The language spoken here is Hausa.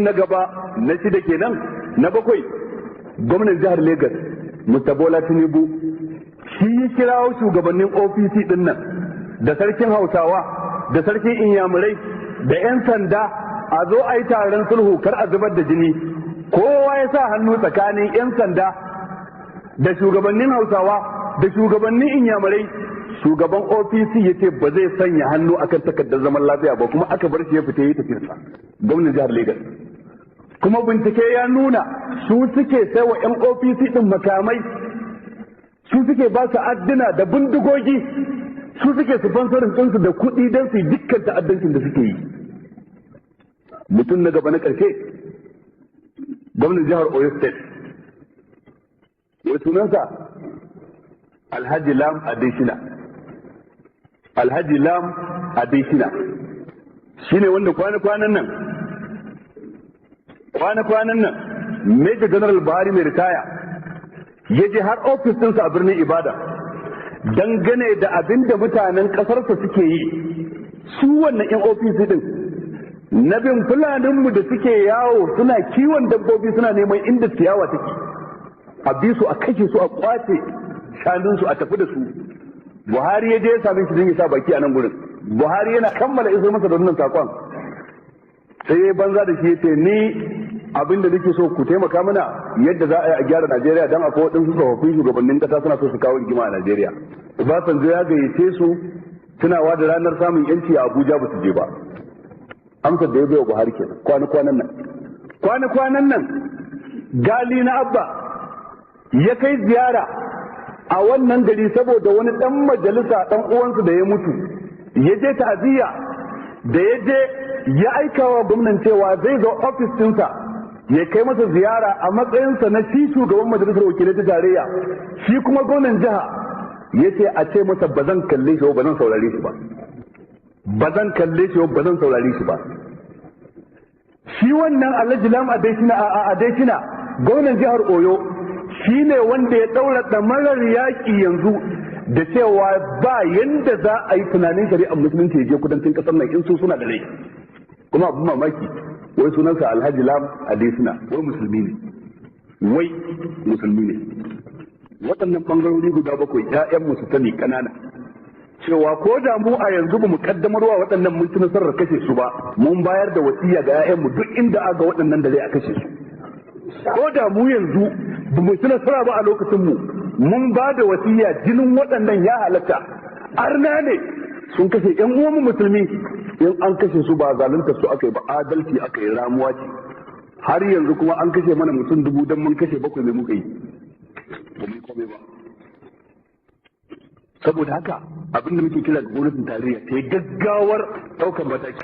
Mutum na gaba na shida kenan, na bakwai, gwamnan jihar Lagos, Mr. Bola Tinubu, shi ya kirawo shugabannin OPC din nan da sarkin Hausawa da sarkin Inyamurai da 'yan sanda a zo a yi taron sulhu kar a zubar da jini. Kowa ya sa hannu tsakanin 'yan sanda da shugabannin Hausawa da shugabannin Inyamurai. Shugaban OPC ya ce ba zai sanya hannu akan takardar zaman lafiya ba, kuma aka bar shi ya fita yi tafiyarsa, gwamnan jihar Lagos. Kuma bincike ya nuna su suke sai wa 'yan OPC din makamai, su suke ba su adduna da bindigogi, su suke sponsorin ɗinsu da kuɗi don su yi dukkan ta'addancin da suke yi. Mutum na gaba na ƙarshe, gwamnan jihar Oyo State, wai sunansa Alhaji Lam Adeshina. Alhaji Lam Adeshina shine wanda kwana-kwanan nan Major General Buhari mai ritaya ya je har ofis ɗinsa a birnin Ibadan dangane da abin da mutanen ƙasarsa suke yi, su wannan 'yan ofis ɗin, na bin fulaninmu da suke yawo suna kiwon dabbobi, suna neman inda ciyawa take, a bi su a kashe su, a kwace shanunsu, a tafi da su. Buhari ya je ya same shi don ya sa baki a nan gurin. Buhari yana kammala isar masa da wannan sakon, sai ya banza da shi, ya ce ni abin da nake so ku taimaka mana yadda za a yi a gyara Najeriya, don akwai waɗansu tsofaffin shugabannin ƙasa suna so su kawo rigima a Najeriya. Obasanjo ya gayyace su tunawa da ranar samun yanci a Abuja, ba su je ba. Amsar da ya bai wa Buhari kenan kwana-kwanan nan. Kwana-kwanan nan Gali na Abba ya kai ziyara a wannan gari saboda wani dan majalisa dan uwansu da ya mutu, ya je ta'aziyya. Da ya je, ya aika wa gwamnan cewa zai zo ofis ɗinsa ya kai masa ziyara a matsayinsa na shi shugaban majalisar wakilai ta tarayya, shi kuma gwamnan jiha ya ce a ce masa ba zan kalle shi ba, zan saurare shi ba, ba zan kalle shi ba, zan saurare shi ba. Shi wannan Alhaji Lam Adeshina, gwamnan jihar Oyo, shi ne wanda ya ɗaura ɗamarar yaƙi yanzu da cewa ba yanda za a yi tunanin shari'ar musulunci ya je kudancin ƙasar nan in su suna da rai. Kuma abin mamaki, wai sunansa Alhaji Lam Adesina, wai musulmi ne, wai musulmi ne. Waɗannan ɓangarori guda bakwai, ƴaƴan su sani ƙanana cewa ko da mu a yanzu ba mu kaddamarwa waɗannan mun ci nasarar kashe su ba, mun bayar da wasiya ga 'ya'yanmu, duk inda aga waɗannan da zai a kashe su. Ko da mu yanzu ba mu ci nasara ba a lokacin mu, mun ba da wasiya jinin waɗannan ya halatta. Arna ne, sun kashe ƴan uwanmu musulmi. In an kashe su, ba zalunta su aka yi ba, adalci aka yi, ramuwa ce. Har yanzu kuma an kashe mana mutum 1000 dan mun kashe bakwai, mai muka yi? Ba mu yi komai ba. Saboda haka abin da muke kira ga gwamnatin tarayya, ta yi gaggawar ɗaukar mataki.